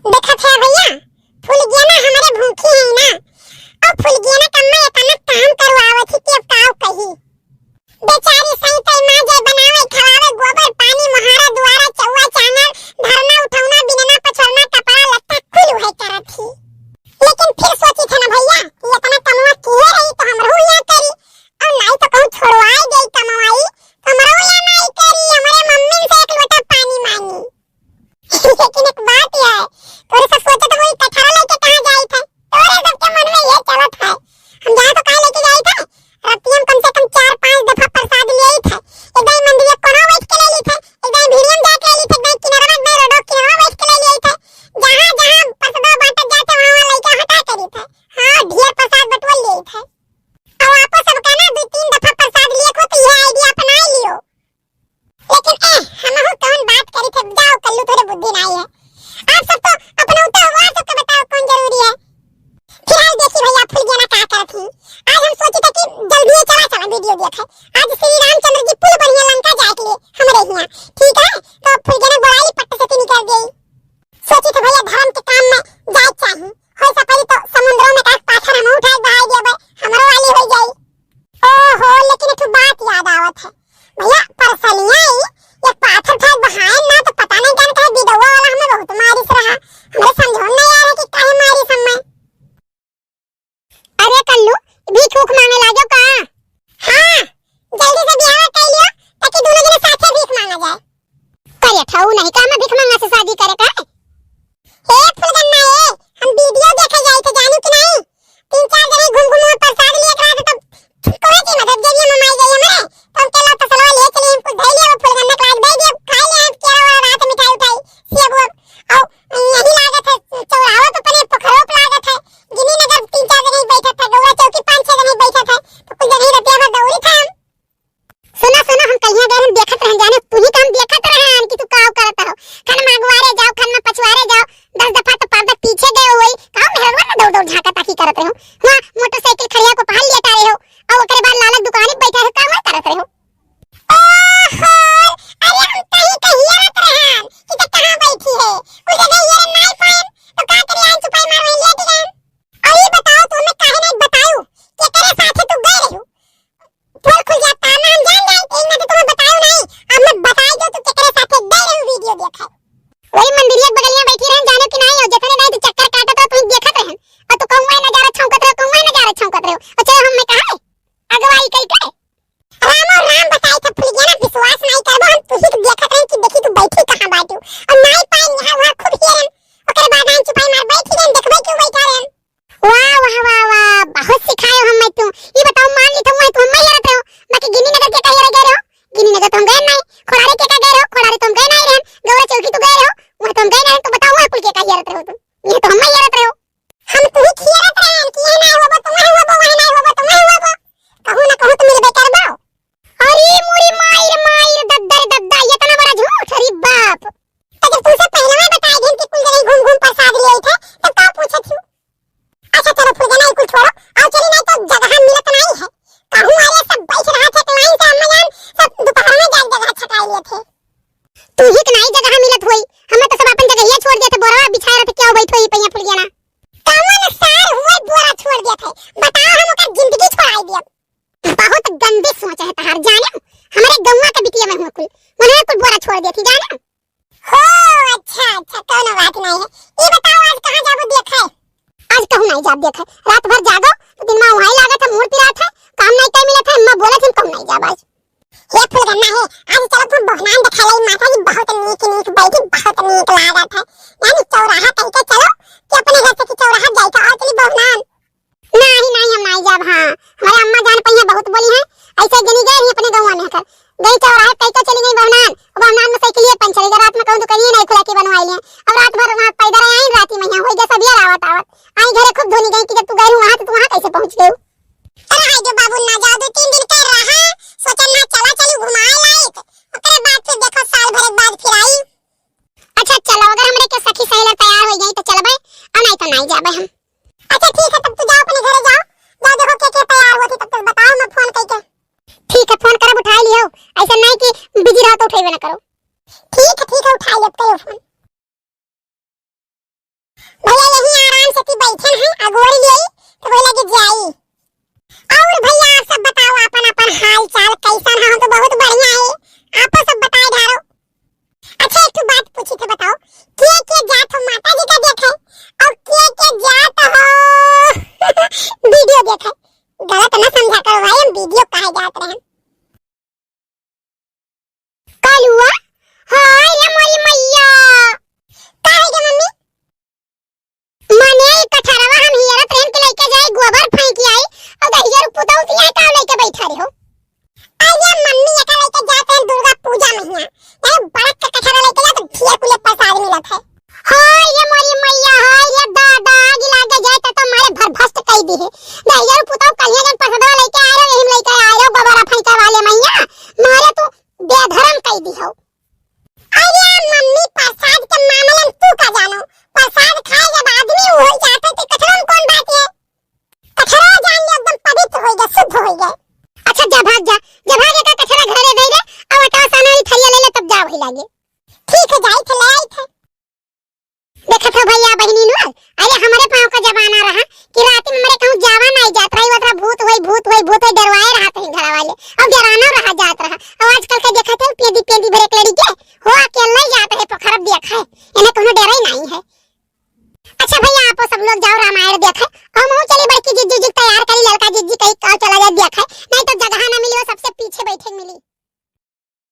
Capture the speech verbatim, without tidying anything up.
देखत है भैया, फुलगेना हमरे भूखी है ना, और फुलगेना कम्मा इतना काम करवावत ही कि अब काव कही। बेचारी सही तई माँ जय बनावे, खवावे, गोबर, पानी, मोहारा, दुआरा, चौवा, चानर, धरना, उठौना, बिनना, पछौना, कपड़ा, लत्ता कुल उहे करत ही। लेकिन फिर सोची थे ना भैया कि इतना कमवा किए रही तो हमरो यहाँ करी, और नाई तो कहूँ छोड़वाई दे कमवाई, तो हमरो यहाँ नाई करी, हमारे मम्मी से एक लोटा पानी मांगी। लेकिन एक बात यह है, तोरे सब सोचत होई कटहरा लेके कहाँ जाई थे? तोरे सबके मन में ये चलत है, हम जहाँ तो काहे लेके जाई थे? रतिया में कम से कम चार पांच दफा प्रसाद ले आई थे। एक दाई मंदिर कोना बैठ के ले ली थे, एक दाई भीड़िया में जाके ले ली थे, एक दाई किनारा में, एक दाई रोडो किनारा बैठ के ले ली थे। जहाँ जहाँ प्रसाद बांटत जाते वहाँ वहाँ लइका हटा करी थे। हाँ, ढेर प्रसाद बटोर ले आई थे। अब आपो सबका ना दो तीन दफा प्रसाद लिए को तो यह आइडिया अपना लियो। लेकिन ए, हमहू कौन बात करी थे, जाओ कल्लू, तोरे बुद्धि नाई है। आप सब तो अपना उता हुआ, सबके बताओ कौन जरूरी है। फिलहाल देखी भैया, फुलगेना का करत ही। आज हम सोची थे कि जल्दी ही चला चला वीडियो देखे। आज श्री रामचंद्र जी पुल बढ़िया लंका जाए के लिए हमरे हियाँ, ठीक है? तो फुलगेना बोलाई पट्ट से निकल गई। सोची थे भैया, धर्म के काम में जाए चाही। हो सके तो समुद्रों में का पाथर हम उठाए बहाई देबे, हमरो वाली हो जाई। ओहो, लेकिन एक ठो बात याद आवत है। भैया, परसनिया ई एक पाथर उठाए बहाए ना तो पता नहीं जान कहे बिदौआ वाला हमें बहुत मारिस रहा। हमरे समझो नहीं आ रहा कि काहे मारिस हमें। अरे कल्लू, भीख उख मांगे लागो का? हाँ, जल्दी से बियाह कर लियो ताकि दोनों जने साथे भीख मांगा जाए। करे ठऊ नहीं का, हम भीख मांगा से शादी करे का? हे फुलगन्ना ए, हम वीडियो देखे जाई थे, जानू कि नहीं? तीन चार जने घूम घूम और प्रसाद लिए करा तो कोई की मदद जरिए में माई गई हमरे। तो हम केला तसलवा ले चली, हम कुछ धई लिया, वो फुलगन्ना के लाग दे दिया, खाई ले, हम केला वाला रात मिठाई उठाई, सेब वो, और यही लागत है, चौराहा पे अपने पोखरो पे लागत है, गिनी नगर तीन चार जने बैठा था, गौरा चौकी पाँच छह जने बैठा था, तो कुछ जने रतिया भर दौड़ी था हम। सुना, सुना, हम कहिया गए, हम देखत रहन, जाने तू ही काम देखत रहन कि तू का करत हो। खन में अगुआरे जाओ, खन में पछुआरे जाओ, दस दफा तो पर्दा पीछे गए होई, का मेहरवा ना दौड़ दौड़ झांका ताकी करत रहो। हुआ मोटरसाइकिल खड़िया को पहल लेटा रहे हो, और ओकरे बाद लालच दुकानी पे बैठा रहो, का वह करत रहो। ओहो, अरे हम कहीं कहिया रहत रहन कि ते कहाँ बैठी है, कुछ जगह ये नहीं पाएन, तो का करे, आई चुपाई मार वहीं लेट गए। और ये बताओ, तू हमें काहे नहीं बतायो, केकरे साथे तू गए रहो? पोल खुल जाता, ना हम जान जाए, एक ना तो तुम्हें बतायो नहीं, अब मैं बताई दो तू केकरे साथे गए रहो वीडियो देखे। वही मंदिरिया के बगलिया बैठी रहन, जानो कि नहीं, और जतने नहीं तू चक्कर काटत रहो, तुम देखत रहन, और तू कहूँ नजारा छौंकत रहो, कहूँ नजारा छौंकत रहो, और चलो हम मैं कहा अगवाई कई के। राम और राम बताई था फुलगेना, विश्वास नहीं करबो, हम तुही के देखत रहन कि देखी तू बैठी कहाँ बाटू, और नहीं पाएन यहाँ वहाँ खूब हेरन, ओकरे बाद आन चुपाई मार बैठी रहन, देखबे क्यों बैठा रहन। वाह, वाह, वाह, वाह, बहुत सिखाए हो हमें तू। ये बताओ, मान ली तुम, तुम मैं हेरत रहो, बाकी गिनी नगर के कहिए रह गए रहो? गिनी नगर तो हम गए नहीं, खोड़ारे के का गए रहो? खोड़ारे तो हम गए नहीं रहन, गौरा चौकी तो गए रहो, वहाँ तो हम गए नहीं, तो बताओ, वहाँ कुल के का हेरत रहो तुम? ये तो हम मैं हेरत रहो। हम तू ही हेरत रहन कि ये नहीं होबो, तुम नहीं होबो, वहाँ नहीं होबो, तुम नहीं होबो, कहूँ ना कहूँ तो मिलबे करबो। अरे मोरी माई रे माई रे, दद्दा रे दद्दा, ये इतना बड़ा झूठ, अरे बाप। तो जब तुमसे पहले मैं बताई दिन कि कुल जगह घूम घूम प्रसाद ले आई थे, तब का पूछत हूँ? अच्छा चलो फुलगेना, ई कुल छोड़ो, आओ चली, नहीं तो जगह मिलत नहीं है। कहूँ अरे सब बैठ रहा थे लाइन से, अम्मा जान सब दोपहर में जाके जगह छटाई लिए थे। तू ही के नहीं जगह मिलत होई, हमें तो सब अपन जगहिया छोड़ दिए थे, बोरा बिछाए रहे थे, क्या बैठ होई पैया फुलगेना? कौन सार हुए बोरा छोड़ दिए थे, बताओ हम ओकर जिंदगी छोड़ाई दिए। बहुत गंदी सोच है तहार, जाने हमरे गौवा के बिटिया में हुआ कुल, उन्हें कुल बोरा छोड़ दिए थे, जाने। हो, अच्छा, अच्छा, कौनो बात नहीं है। ये बताओ, आज कहाँ जाबो देखे? आज कहूँ नहीं जाब देखे। रात भर जागो, तो दिन में वहीं लागत है, मूड़ पिरात है, काम नहीं कहीं मिलत है, अम्मा बोलत है, कहूँ नहीं जाब आज। हे फुलगन्ना है, आज चलो तुम बोहनान दिखा लाई, माता जी बहुत नीक नीक बैठी, बहुत नीक लागत है। यानी चौराहा कहीं के चलो, कि अपने घर से कि चौराहा जाए के, और चली बोहनान। नाही, नाही, हम नाही जाब। हाँ, हमारे अम्मा जान पहिया बहुत बोली हैं, ऐसे जनी गए ही अपने गौवा में हकर। गई चौराहे कह के चली गई बहनान, बहनान में साइकिलिए पंचर हो गया, रात में कहूँ दुकानिए नहीं खुला के बनवाई लिए। अब रात भर वहाँ पैदल आई, राती में यहाँ हो गया सब यार आवत आवत। आई घरे खूब धोनी गई कि जब तू गई वहाँ तो तू वहाँ कैसे पहुँच गई? अरे हाय जो बाबू ना जाओ, दो तीन दिन कर रहा, सोचा ना चला चलू घुमाए लायक, ओकरे बाद फिर देखो साल भर के बाद फिर आई। अच्छा चलो, अगर हमरे के सखी सहेलर तैयार हो गई तो चलबे, और नहीं तो नहीं जाबे हम। अच्छा ठीक है, तब तू जाओ अपने घरे जाओ, जाओ देखो के के तैयार होती तब तक बताओ, मैं फोन करके। ठीक है, फोन करब उठा लियो, ऐसा नहीं कि बिजी रहो तो उठेबे ना करो। ठीक है, ठीक है, उठा लेब करो फोन। ये मोरी मैया, हाय रे दादा, आग लागे जाए त, त मारे भरभस्ट कई दिहे। दहिजरू पुतौ कहिया जन परसदवा लइके आए रहो, यही लइके आए रहो, गोबरा फइके वाले मैया, मारे तू बेधरम कई दिहो। अरे मम्मी, प्रसाद के मामले में तू का जानो? प्रसाद खाए जब आदमी हो जाता तो कचरा में कौन बात है? कचरा जान ले एकदम पवित्र हो गए, शुद्ध हो गए। अच्छा जा भाग जा, जा भाग, एका कचरा घरे दे दे, अब अटा साना ही थरिया ले ले तब जा वही लागे। ठीक है, जाई थे ले आई थे। देखत हो भैया बहिनी लोग, अरे हमरे पाँव का जमाना रहा कि रात में हमरे कहूँ जावा नहीं जात रही, ओतरा भूत होई, भूत होई, भूत होई, डरवाए रहत ही घर वाले। अब डराना रहा जात रहा। अब आजकल के देखत हो पेंदी पेंदी भरे एक लड़ी के हो अकेले जात रहे पोखर देखा है, इन्हें कोनो डर ही नहीं है। अच्छा भैया, आपो सब लोग जाओ रामायण देखे, और मऊ चली बड़की जिज्जी जी तैयार करी, ललका जिज्जी कही का चला जाए देखे, नहीं तो जगह ना मिली, वो सबसे पीछे बैठे मिली।